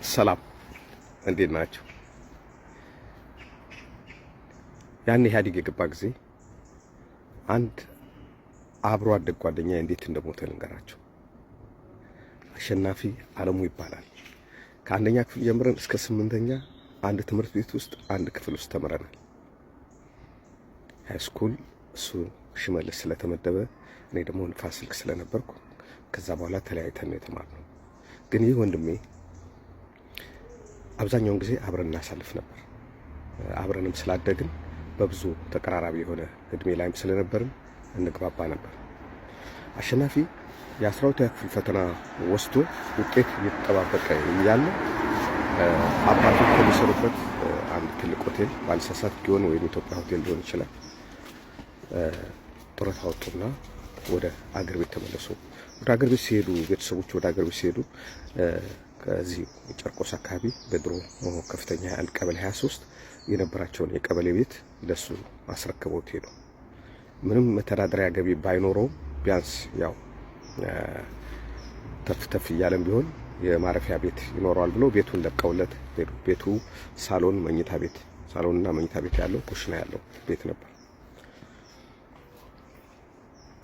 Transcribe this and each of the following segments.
ሰላም፣ እንዴት ናቸው? ያን ኢህአዴግ የገባ ጊዜ አንድ አብሮ አደግ ጓደኛ እንዴት እንደሞተ ልንገራቸው። አሸናፊ አለሙ ይባላል። ከአንደኛ ክፍል ጀምረን እስከ ስምንተኛ አንድ ትምህርት ቤት ውስጥ አንድ ክፍል ውስጥ ተምረናል። High school እሱ ሽመልስ ስለተመደበ እኔ ደግሞ ንፋስ ስልክ ስለነበርኩ ከዛ በኋላ ተለያይተን ነው የተማርነው። ግን ይህ ወንድሜ አብዛኛውን ጊዜ አብረን እናሳልፍ ነበር። አብረንም ስላደግን በብዙ ተቀራራቢ የሆነ እድሜ ላይም ስለነበርን እንግባባ ነበር። አሸናፊ የ12ኛ ክፍል ፈተና ወስዶ ውጤት እየተጠባበቀ እያለ አባቱ ከሚሰሩበት አንድ ትልቅ ሆቴል፣ ባልሳሳት ጊዮን ወይም ኢትዮጵያ ሆቴል ሊሆን ይችላል፣ ጡረታ ወጡና ወደ አገር ቤት ተመለሱ። ወደ አገር ቤት ሲሄዱ፣ ቤተሰቦች ወደ አገር ቤት ሲሄዱ ከዚህ ጨርቆስ አካባቢ በድሮ ከፍተኛ 21 ቀበሌ 23 የነበራቸውን የቀበሌ ቤት ለሱ አስረክበውት ሄዱ። ምንም መተዳደሪያ ገቢ ባይኖረውም ቢያንስ ያው ተፍ ተፍ እያለም ቢሆን የማረፊያ ቤት ይኖረዋል ብሎ ቤቱን ለቀውለት ሄዱ። ቤቱ ሳሎን፣ መኝታ ቤት፣ ሳሎንና መኝታ ቤት ያለው፣ ኩሽና ያለው ቤት ነበር።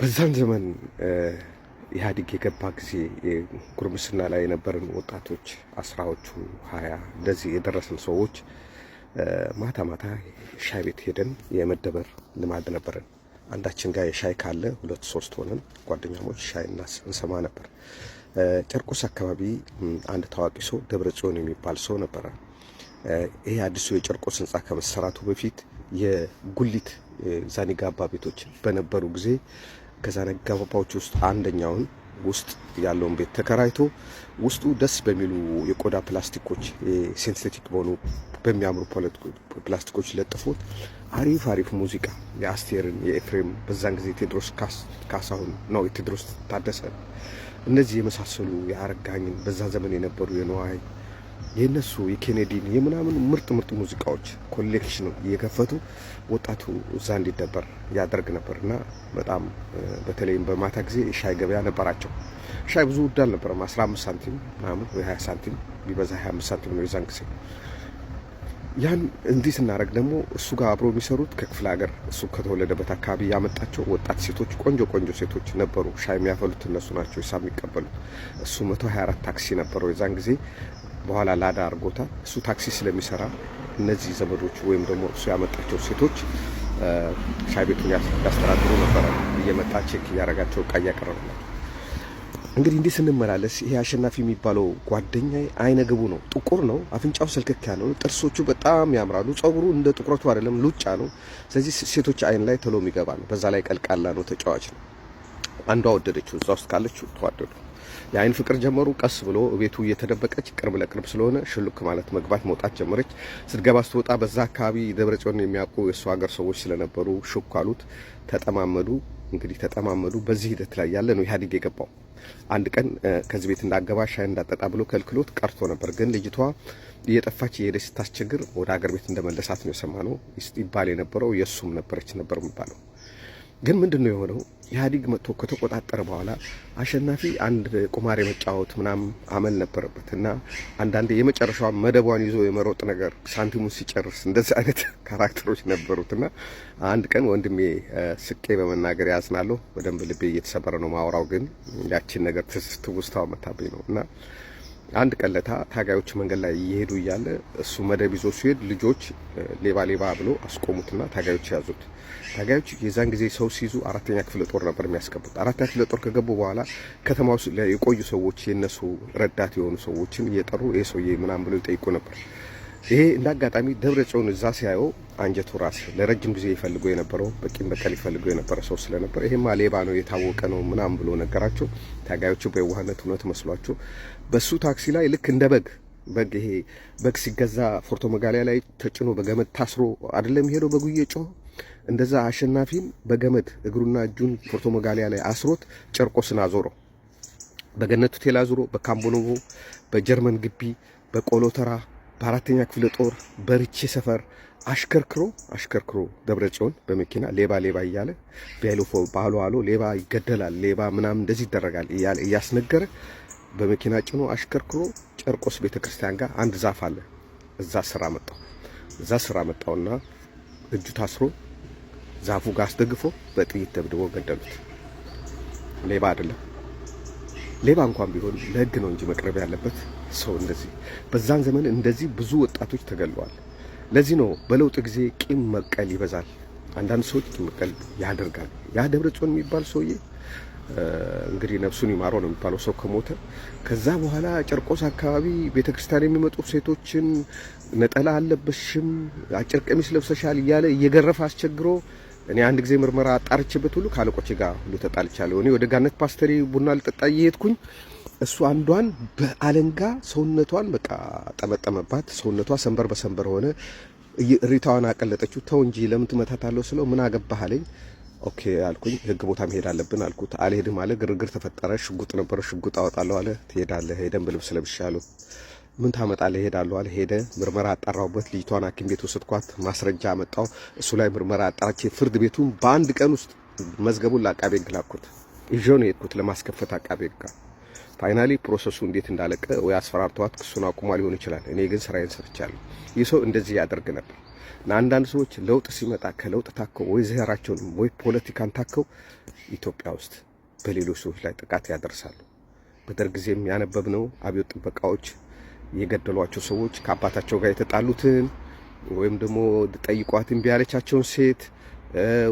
በዛን ዘመን ኢህአዴግ የገባ ጊዜ ጉርምስና ላይ የነበርን ወጣቶች፣ አስራዎቹ 20 እንደዚህ የደረስን ሰዎች ማታ ማታ ሻይ ቤት ሄደን የመደበር ልማድ ነበረን። አንዳችን ጋር የሻይ ካለ ሁለት ሶስት ሆነን ጓደኛሞች ሻይ እንሰማ ነበር። ጨርቆስ አካባቢ አንድ ታዋቂ ሰው ደብረ ጽዮን የሚባል ሰው ነበረ። ይሄ አዲሱ የጨርቆስ ህንፃ ከመሰራቱ በፊት የጉሊት ዛኒጋባ ቤቶች በነበሩ ጊዜ ከዛኒጋባዎች ውስጥ አንደኛውን ውስጥ ያለውን ቤት ተከራይቶ ውስጡ ደስ በሚሉ የቆዳ ፕላስቲኮች፣ synthetic በሆኑ በሚያምሩ ፕላስቲኮች ለጥፎት አሪፍ አሪፍ ሙዚቃ የአስቴርን፣ የኤፍሬም፣ በዛን ጊዜ ቴዎድሮስ ካሳሁን ነው፣ የቴዎድሮስ ታደሰ፣ እነዚህ የመሳሰሉ የአረጋኝን፣ በዛ ዘመን የነበሩ የነዋይ፣ የነሱ የኬኔዲን የምናምን ምርጥ ምርጥ ሙዚቃዎች collection እየከፈቱ ወጣቱ እዛ እንዲደበር ያደርግ ነበር። እና በጣም በተለይም በማታ ጊዜ የሻይ ገበያ ነበራቸው። ሻይ ብዙ ውድ አልነበረም። 15 ሳንቲም ምናምን ወይ 20 ሳንቲም፣ ቢበዛ 25 ሳንቲም ነው የዛን ጊዜ። ያን እንዲህ ስናደርግ ደግሞ እሱ ጋር አብሮ የሚሰሩት ከክፍለ ሀገር እሱ ከተወለደበት አካባቢ ያመጣቸው ወጣት ሴቶች፣ ቆንጆ ቆንጆ ሴቶች ነበሩ። ሻይ የሚያፈሉት እነሱ ናቸው፣ ሂሳብ የሚቀበሉት። እሱ 124 ታክሲ ነበረው የዛን ጊዜ፣ በኋላ ላዳ አድርጎታል። እሱ ታክሲ ስለሚሰራ እነዚህ ዘመዶቹ ወይም ደግሞ እሱ ያመጣቸው ሴቶች ሻይ ቤቱን ያስተዳድሩ ነበረ። እየመጣ check እያደረጋቸው እቃ እያቀረበላቸው። እንግዲህ እንዲህ ስንመላለስ ይሄ አሸናፊ የሚባለው ጓደኛ አይነ ግቡ ነው። ጥቁር ነው። አፍንጫው ሰልከክ ያለ ነው። ጥርሶቹ በጣም ያምራሉ። ጸጉሩ እንደ ጥቁረቱ አይደለም፣ ሉጫ ነው። ስለዚህ ሴቶች አይን ላይ ቶሎ የሚገባ ነው። በዛ ላይ ቀልቃላ ነው፣ ተጫዋች ነው። አንዷ ወደደችው፣ እዛ ውስጥ ካለችው ተዋደዱ። የአይን ፍቅር ጀመሩ። ቀስ ብሎ ቤቱ እየተደበቀች ቅርብ ለቅርብ ስለሆነ ሽሉክ ማለት መግባት መውጣት ጀመረች። ስትገባ ስትወጣ በዛ አካባቢ ደብረ ጽዮን የሚያውቁ የእሱ ሀገር ሰዎች ስለነበሩ ሹክ አሉት። ተጠማመዱ። እንግዲህ ተጠማመዱ። በዚህ ሂደት ላይ ያለ ነው ኢህአዴግ የገባው። አንድ ቀን ከዚህ ቤት እንዳገባ ሻይ እንዳጠጣ ብሎ ከልክሎት ቀርቶ ነበር። ግን ልጅቷ እየጠፋች እየሄደች ስታስቸግር ወደ ሀገር ቤት እንደመለሳት ነው የሰማነው ይባል የነበረው። የእሱም ነበረች ነበር የሚባለው። ግን ምንድን ነው የሆነው? ኢህአዴግ መጥቶ ከተቆጣጠረ በኋላ አሸናፊ አንድ ቁማር የመጫወት ምናምን አመል ነበረበት እና አንዳንዴ የመጨረሻዋ መደቧን ይዞ የመሮጥ ነገር፣ ሳንቲሙን ሲጨርስ እንደዚህ አይነት character ኦች ነበሩት። እና አንድ ቀን ወንድሜ፣ ስቄ በመናገር ያዝናለሁ፣ በደንብ ልቤ እየተሰበረ ነው ማውራው፣ ግን ያችን ነገር ትውስታዋ መታብኝ ነው። እና አንድ ቀን ለታ ታጋዮች መንገድ ላይ እየሄዱ እያለ እሱ መደብ ይዞ ሲሄድ ልጆች ሌባ ሌባ ብሎ አስቆሙትና ታጋዮች ያዙት። ታጋዮች የዛን ጊዜ ሰው ሲይዙ አራተኛ ክፍለ ጦር ነበር የሚያስገቡት። አራተኛ ክፍለ ጦር ከገቡ በኋላ ከተማ ውስጥ የቆዩ ሰዎች፣ የነሱ ረዳት የሆኑ ሰዎችን እየጠሩ ይሄ ሰውዬ ምናምን ብሎ ይጠይቁ ነበር። ይሄ እንደ አጋጣሚ ደብረ ጽዮን እዛ ሲያየው አንጀቱ ራስ፣ ለረጅም ጊዜ ይፈልገው የነበረው፣ በቂም በቀል ይፈልገው የነበረ ሰው ስለነበር ይሄማ ሌባ ነው፣ የታወቀ ነው ምናምን ብሎ ነገራቸው። ታጋዮቹ በየዋህነት እውነት መስሏቸው በሱ ታክሲ ላይ ልክ እንደ በግ፣ በግ ይሄ በግ ሲገዛ ፎርቶ መጋሊያ ላይ ተጭኖ በገመድ ታስሮ አይደለም ሄዶ በጉ እየጮኸ፣ እንደዛ አሸናፊን በገመድ እግሩና እጁን ፎርቶ መጋሊያ ላይ አስሮት ጨርቆስን አዞረው። በገነት ሆቴል አዙሮ፣ በካምቦኖቮ፣ በጀርመን ግቢ፣ በቆሎተራ፣ በአራተኛ ክፍለ ጦር፣ በርቼ ሰፈር አሽከርክሮ አሽከርክሮ ደብረ ጽዮን በመኪና ሌባ ሌባ እያለ ቢያሎፎ ባሉ አሎ ሌባ ይገደላል፣ ሌባ ምናምን እንደዚህ ይደረጋል እያለ እያስነገረ በመኪና ጭኖ አሽከርክሮ ጨርቆስ ቤተክርስቲያን ጋር አንድ ዛፍ አለ። እዛ ስር አመጣው። እዛ ስር አመጣውና እጁ ታስሮ ዛፉ ጋር አስደግፎ በጥይት ደብድቦ ገደሉት። ሌባ አይደለም። ሌባ እንኳን ቢሆን ለሕግ ነው እንጂ መቅረብ ያለበት ሰው እንደዚህ። በዛን ዘመን እንደዚህ ብዙ ወጣቶች ተገለዋል። ለዚህ ነው በለውጥ ጊዜ ቂም መቀል ይበዛል። አንዳንድ ሰዎች ቂም መቀል ያደርጋሉ። ያ ደብረ ጽዮን የሚባል ሰውዬ እንግዲህ ነፍሱን ይማረው ነው የሚባለው ሰው ከሞተ። ከዛ በኋላ ጨርቆስ አካባቢ ቤተክርስቲያን የሚመጡ ሴቶችን ነጠላ አለበሽም፣ አጭር ቀሚስ ለብሰሻል እያለ እየገረፈ አስቸግሮ እኔ አንድ ጊዜ ምርመራ አጣርቼበት ሁሉ ከአለቆቼ ጋር ሁሉ ተጣልቻለሁ። እኔ ወደ ጋነት ፓስተሪ ቡና ልጠጣ እየሄድኩኝ እሱ አንዷን በአለንጋ ሰውነቷን በቃ ጠመጠመባት። ሰውነቷ ሰንበር በሰንበር ሆነ። እሪታዋን አቀለጠችው። ተው እንጂ ለምን ትመታታለሁ ስለው ምን አገባህ አለኝ። Okay አልኩኝ። ህግ ቦታ መሄድ አለብን አልኩት። አልሄድም አለ። ግርግር ተፈጠረ። ሽጉጥ ነበረ። ሽጉጥ አወጣለሁ አለ። ትሄዳለህ። የደንብ ልብስ ለብሻለሁ። ምን ታመጣለህ? እሄዳለሁ አለ። ሄደ። ምርመራ አጣራሁበት። ልጅቷን ሐኪም ቤት ወሰድኳት። ማስረጃ አመጣው። እሱ ላይ ምርመራ አጣራቼ ፍርድ ቤቱን በአንድ ቀን ውስጥ መዝገቡን ለአቃቤ ሕግ ላኩት። ይዤው ነው የሄድኩት ለማስከፈት አቃቤ ሕግ ጋር። Finally process ኡ እንዴት እንዳለቀ ወይ አስፈራርተዋት ክሱን አቁሟ ሊሆን ይችላል። እኔ ግን ስራዬን ሰርቻለሁ። ይህ ሰው እንደዚህ ያደርግ ነበር። እና አንዳንድ ሰዎች ለውጥ ሲመጣ ከለውጥ ታከው ወይ ዘራቸውን ወይ ፖለቲካን ታከው ኢትዮጵያ ውስጥ በሌሎች ሰዎች ላይ ጥቃት ያደርሳሉ። በደርግ ጊዜም ያነበብነው አብዮት ጥበቃዎች የገደሏቸው ሰዎች ከአባታቸው ጋር የተጣሉትን ወይም ደግሞ ጠይቋት እምቢ ያለቻቸውን ሴት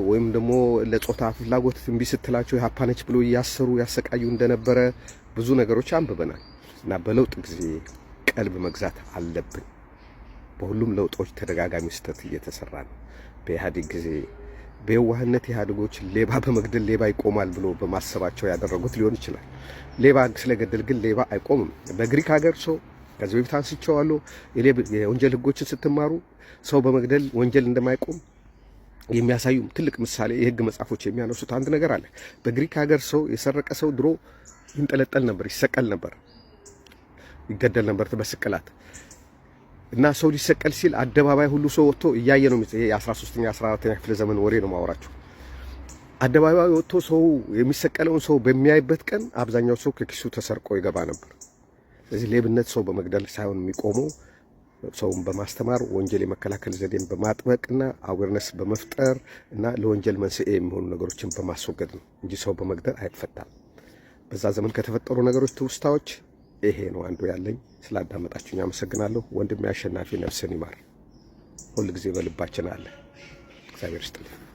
ወይም ደግሞ ለጾታ ፍላጎት እምቢ ስትላቸው ኢህአፓ ነች ብሎ እያሰሩ ያሰቃዩ እንደነበረ ብዙ ነገሮች አንብበናል። እና በለውጥ ጊዜ ቀልብ መግዛት አለብን። በሁሉም ለውጦች ተደጋጋሚ ስህተት እየተሰራ ነው። በኢህአዴግ ጊዜ በየዋህነት ኢህአዴጎች ሌባ በመግደል ሌባ ይቆማል ብሎ በማሰባቸው ያደረጉት ሊሆን ይችላል። ሌባ ስለገደል ግን ሌባ አይቆምም። በግሪክ ሀገር ሰው ከዚህ በፊት አንስቼዋለሁ። የወንጀል ህጎችን ስትማሩ ሰው በመግደል ወንጀል እንደማይቆም የሚያሳዩ ትልቅ ምሳሌ የህግ መጽሐፎች የሚያነሱት አንድ ነገር አለ። በግሪክ ሀገር ሰው የሰረቀ ሰው ድሮ ይንጠለጠል ነበር፣ ይሰቀል ነበር፣ ይገደል ነበር በስቅላት። እና ሰው ሊሰቀል ሲል አደባባይ ሁሉ ሰው ወጥቶ እያየ ነው። ይሄ የ13ኛ 14ኛ ክፍለ ዘመን ወሬ ነው ማወራችሁ። አደባባይ ወጥቶ ሰው የሚሰቀለውን ሰው በሚያይበት ቀን አብዛኛው ሰው ከኪሱ ተሰርቆ ይገባ ነበር። ስለዚህ ሌብነት ሰው በመግደል ሳይሆን የሚቆመው ሰውን በማስተማር፣ ወንጀል የመከላከል ዘዴን በማጥበቅና awareness በመፍጠር እና ለወንጀል መንስኤ የሚሆኑ ነገሮችን በማስወገድ ነው እንጂ ሰው በመግደል አይፈታም። በዛ ዘመን ከተፈጠሩ ነገሮች ትውስታዎች ይሄ ነው አንዱ ያለኝ። ስላዳመጣችሁኝ አመሰግናለሁ። ወንድሜ አሸናፊ ነፍስን ይማር፣ ሁል ጊዜ በልባችን አለ። እግዚአብሔር ይስጥልኝ።